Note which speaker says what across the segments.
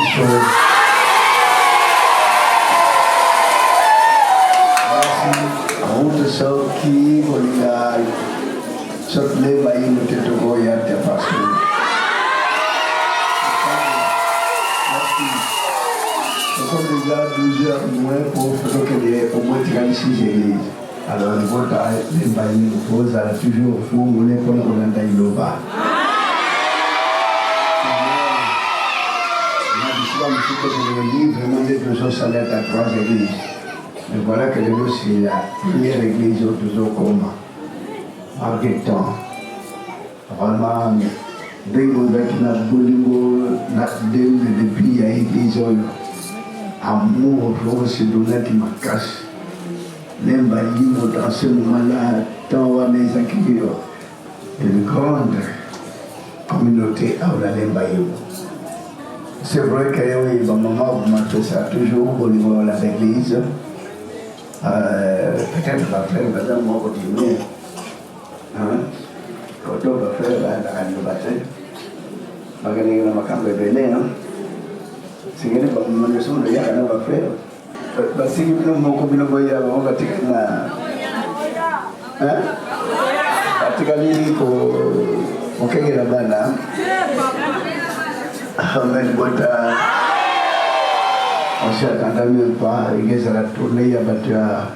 Speaker 1: Kristo. Route soki kolinga soki Lemba Yimbo te tokoya te parce que tokomi déjà 12 heures moins pour tokende au moins tikali 6 église. Alors libota Lemba Yimbo kozala toujours fongole mpona kolanda liloba. Na bisika mosusu tokende vraiment nde tozosala ata 3 églises. Mais voilà que lelo c'est la première église oyo tozokoma. Malgré temps vraiment ndenge ozalaki na bolingo na dès le début ya église oyo, amour osedonaki makasi. Lemba Yimbo dans ce moment-là, temps wana ezalaki une grande communauté awa na Lemba Yimbo. C'est vrai que oyo bamama bamapesa toujours bolingo na l'église, peut-être bafrère baza mwa kodimie koto, bafrère bayandaka liloba te, bakendeke na makambo ebele. Sengeli bamama nyonso moto yaka na bafrère basiki bino moko, bino boya, bango batikali na batikali kokengela bana. Amen. Bota on s'y attendait même pas. Ezala tournée ya bato ya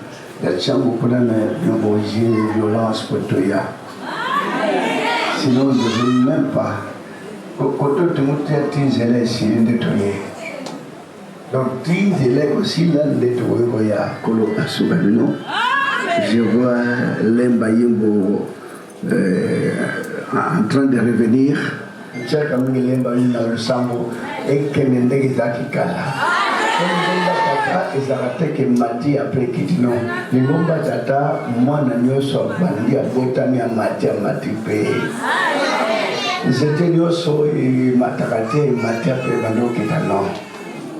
Speaker 1: ntango kuna na bino bogie violence po toya, sinon on devait même pas koto tomotia ti nzela esili nde toye. Donc ti nzela ekosila nde tokoki koya koloba suka bino. Je vois Lemba Yimbo en train de revenir. Tiaka mingi Lemba Yimbo na losambo ekende ndenge ezalaki kala. Lingomba tata ezalaka te ke mati apres ekiti, non. Lingomba tata, mwana nyonso abandi, abotami, amati, amati mpe nzete nyonso emataka te, emati apres ebandi okita, non.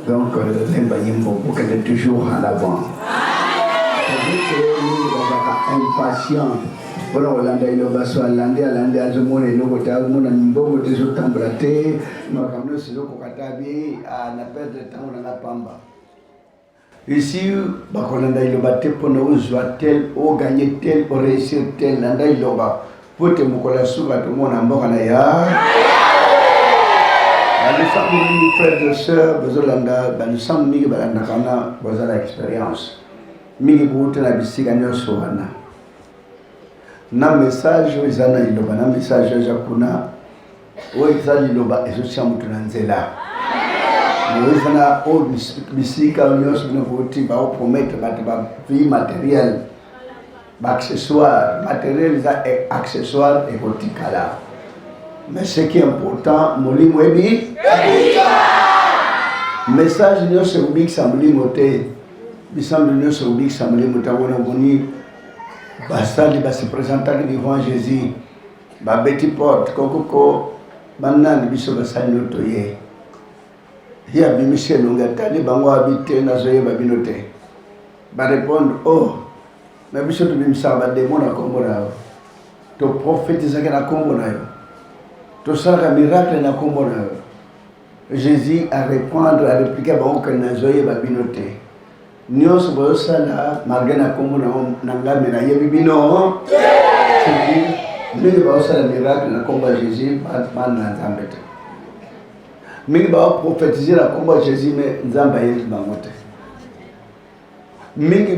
Speaker 1: Donc Lemba Yimbo bokende toujours en avant. Mingi bazalaka impatient mpona kolanda liloba. So alandi, alandi, azomona eloko te, azomona mbongo te, ezotambola te, makambo nyonso ezokoka te, abi na perdre ntango nanga pamba. Ici bakolanda liloba te mpona ozwa tel, oganye tel, oréussir tel. Landa liloba po te mokolo ya suka tomona mboka na ya balusambo mingi. Frère de sœur bazolanda balusambo mingi, balandaka wana, baza na expérience mingi kouta na bisika nyonso wana na message oyo eza na liloba, na message oyo eza kuna. Oyo eza liloba ezotia moto na nzela. Oyo eza na oyo bisika nyonso bino boti baopromettre bato bavie matériel, baaccessoire matériel eza accessoire ekotikala, mais ce qui est important, molimo ebi. Message nyonso ekobikisa molimo te, bisambo nyonso ekobikisa molimo te. Wana omoni basali base présentaki devant Jésus, babeti porte kokoko: "Banani?" "Biso basali no toye." Ye abimisi elongi, atali bango, abi: "Te, nazoyeba bino te." Barépondre: "Oh, mais biso tobimisaka badémon na nkombo na yo, toprophétisaka na nkombo na yo, tosalaka miracle na nkombo na yo." Jésus arépondre, arépliquer bango ke nazoyeba bino te. Nyonso bozosala malgré na nkombo na ngai, mais nayebi bino. Mingi bazosala miracle na nkombo ya Jésus, bana na Nzambe te. Mingi baoprophétise na nkombo ya Jésus, mais Nzambe ayebi bango te. Mingi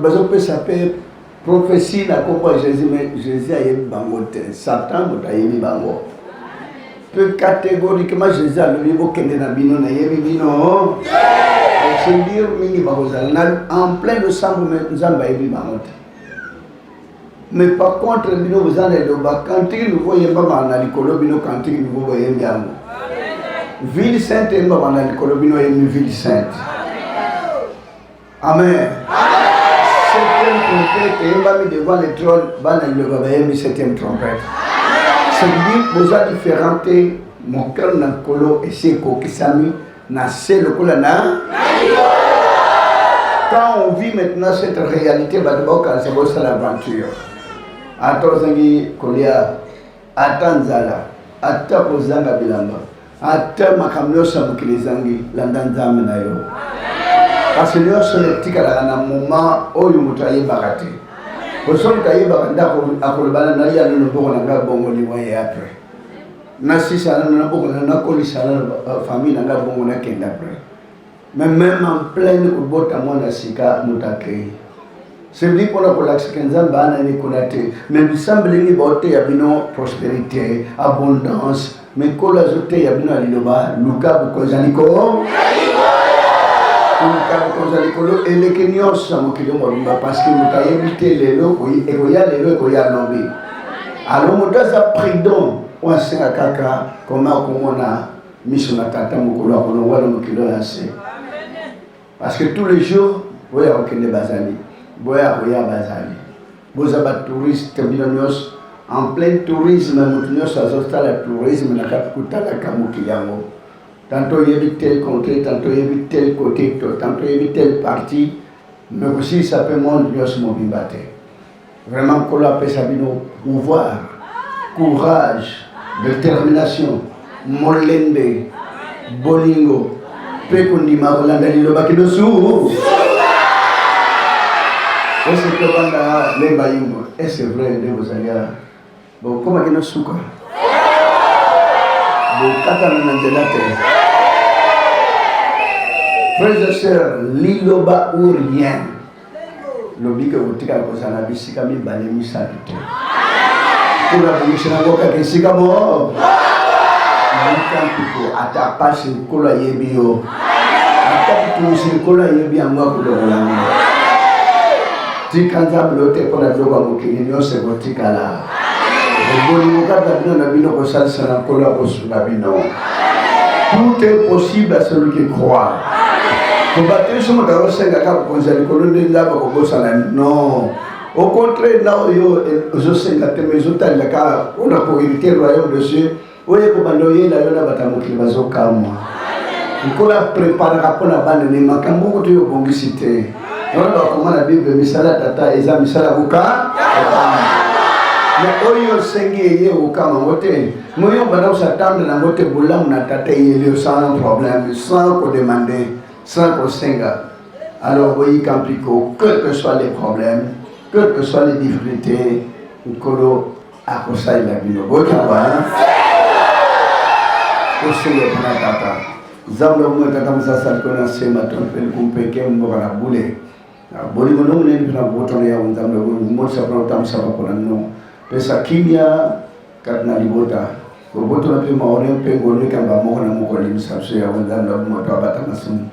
Speaker 1: bazopesa mpe prophétie na nkombo ya Jésus, mais Jésus ayebi bango te, Satan moto ayebi bango. Mpe catégoriquement Jésus alobi: "Bokende na bino, nayebi bino." C'est-à-dire mingi bakozala na en plein losambo, mais Nzambe ayebi bango te. Mais par contre bino boza na eloba, cantique nouveau eyembamaka na likolo, bino cantique nouveau boyembi yango. Ville sainte eyembamaka na likolo, bino oyembi ville sainte. Amen. Septième trompette eyembami devant le trône, bana liloba bayembi septième trompette. C'est-à-dire boza différent te. Mokano na Nkolo esi ekokisami na se lokola na. Quand on vit maintenant cette réalité, bato baokanisa bosala aventure. Ata ozangi kolia, ata nzala, ata kozanga bilamba. Ata makambo nyonso ya mokili ezangi, landa Nzambe na yo. Parce que nyonso etikalaka na moment oyo moto ayebaka te. Poso moto ayebaka ndako akoloba na nalia nano mbongo na ngai bongo liwa ye après. Nasisa nano na mbongo na nakolisa nano famille na ngai bongo nakende après. Mais meme en pleine kobota mwana sika moto akei. C'est dit mpona kolakisa ke Nzambe anani kuna te. Mais bisambeli nini baoteya bino prosperite, abondance, mais Nkolo azoteya bino ya liloba luka bokonzi ya likolo. Koluka bokonzi ya likolo eleki nyonso ya mokili mobimba parce que moto ayebi te lelo ekoya lelo ekoya lobi. Alors moto aza prudent oyo asenga kaka koma akomona miso na tata mokolo akolongwa na mokili oyo ya se. Parce que tous les jours boya kokende bazali, boya koya bazali. Boza ba touriste bino nyonso en plein tourisme, moto nyonso azosala tourisme na kati kotalaka mokili yango. Tantôt oyebi tel contrée, tantôt oyebi tel côté, tantôt oyebi tel partie, mais kosilisa mpe monde nyonso mobimba te. Vraiment Nkolo apesa bino pouvoir, courage, determination, molende, bolingo mpe kondima kolanda liloba kino su. Ese tobanda lemba yimbo, ese vrai nde bozali awa bokoma kino suka bokatana na nzela te. Frères et sœurs, liloba ou rien. Lobiko ekotikala kozala na bisika mibale misato te. Nkolo abongisi nango kaka esika moko. Luka mpiko ata pasi, Nkolo ayebi yo. Ata bitungisi, Nkolo ayebi yango, akolongola yango. Tika Nzambe yo te mpo na biloko ya mokili nyonso ekotikala. Bolingo kati na bino na bino kosalisa na Nkolo akosunga bino. Tout est possible à celui qui croit. Kobateli so moto akosenga kaka bokonzi ya likolo nde Nzambe akobosana non. Au contraire na oyo ozosenga te mais ezotalela kaka mpona kohériter royaume de cieux oyo ekobanda oyela yo na bato ya mokili bazokamwa. Nkolo apreparaka mpo na bana ne makambo kutu oyo obongisi te. Wana bakoma na Bible misala tata eza misala koka mais oyo osengi eye okokama yango te moyo obanda kosatendre nango te bolamu na tata eyeli yo sans problème, sans kodemande, sans kosenga. Alors boyika mpiko, quel que soit les problèmes, quelles que soient les difficultés, Nkolo akosalela bino. Boyoki yango kosenga mpona tata Nzambe omoi tata mosasa likolo na se matondo mpe lokumu mpe nkembo mboka na bule bolingo no monene mpe na botono yawe Nzambe omonisa mpona kotambwisa bakona no pesa kimia kati na libota bobotola mpe maone mpe ngolu ekamba moko na moko limbisa biso yawe Nzambe moto abata masumu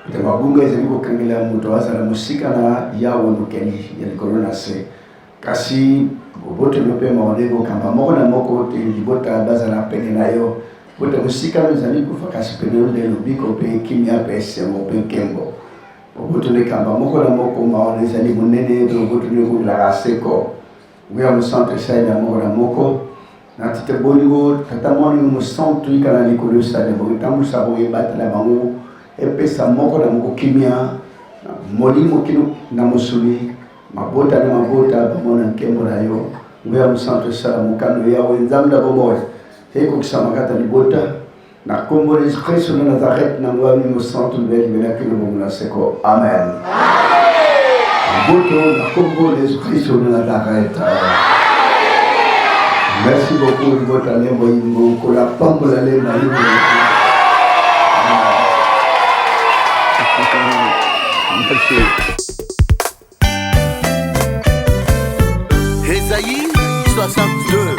Speaker 1: ete mabunga ezali kokangela moto azala mosika na Yawe mokeli ya likolo na se. Kasi bobotoli mpe mawa nde ekokamba moko na moko te libota bazala pene na yo. Mpo ete mosika no ezali kufa, kasi pene yo nde lobiko mpe kimia mpe esengo mpe nkembo. Bobotoli ekamba moko na moko, mawa no ezali monene mpe bobotoli ekomelaka seko. Nguya Mosantu esali na moko na moko. Na tite bolingo Tata Mwana Mosantu ika na likolo esali bango, etambwisa bango, ebatela bango, epesa moko na moko kimia na molimo kino na mosuni. Mabota na mabota bamona nkembo na yo. Nguya Mosantu esala mokano Yawe Nzambe na bomoi ekokisama kati na libota na nkombo na Yesu Kristo na Nazareth na nguya Mosantu libela libela kino bongo na seko. Amen. Boto na nkombo na Yesu Kristo na Nazareth. Merci beaucoup libota lembo yimbo Nkolo apambola lemba yimbo.
Speaker 2: Merci. Esaïe 62.